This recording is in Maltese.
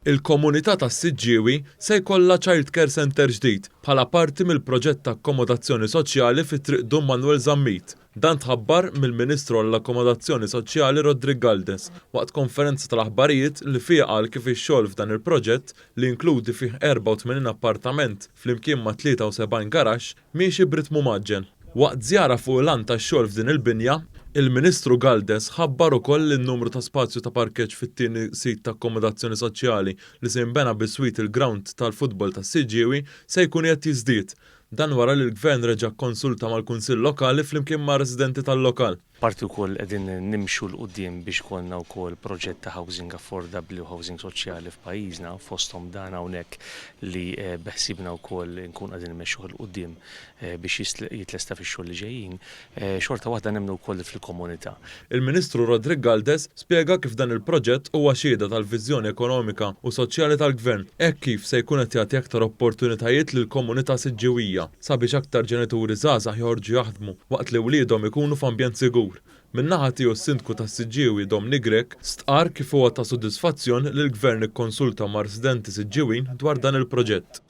Il-komunità tas-Siġġiewi se jkollha Child Care Centre ġdid bħala parti mill-proġett ta' akkomodazzjoni soċjali fi Triq Dun Manwel Zammit. Dan tħabbar mill-Ministru għall-Akkomodazzjoni Soċjali Roderick Galdes waqt konferenza tal-aħbarijiet li fiha qal kif ix-xogħol f'dan il-proġett li jinkludi fih 84 appartament flimkien ma' 73 garaxx miexi b'ritmu mgħaġġel. Waqt żjara fuq il-għan tax-xogħol f'din il-binja, il-Ministru Galdes ħabbar ukoll li n-numru ta' spazju ta' parkeġġ fit-tieni sit ta' akkomodazzjoni soċjali li se jinbena biswit il-grawnd tal-futbol tas-Siġġiewi se jkun qiegħed jiżdied. Dan wara li l-Gvern reġa' kkonsulta mal-Kunsill Lokali flimkien mar-residenti tal-lokal. Parti wkoll qegħdin nimxu 'l quddiem biex ikollna wkoll proġett ta' housing affordabbli u housing soċjali f'pajjiżna, fosthom dan hawnhekk li beħsiebna wkoll inkun qegħdin immexxuh 'il quddiem biex jitlesta fix-xhur li ġejjin. Xorta waħda nemmnu wkoll fil-komunità. Il-Ministru Roderick Galdes spjega kif dan il-proġett huwa xhieda tal-viżjoni ekonomika u soċjali tal-Gvern hekk kif se jkun qed jagħti aktar opportunitajiet lill-komunità Siġġiwija sabiex aktar ġenituri żgħażagħ joħorġu jaħdmu waqt li wliedhom ikunu f'ambjent sigur. Min-naħa tiegħu s-Sindku tas-Siġġiewi Domni Grech stqarr kif huwa ta' sodisfazzjon li l-Gvern ikkonsulta mar-residenti Siġġiwin dwar dan il-proġett.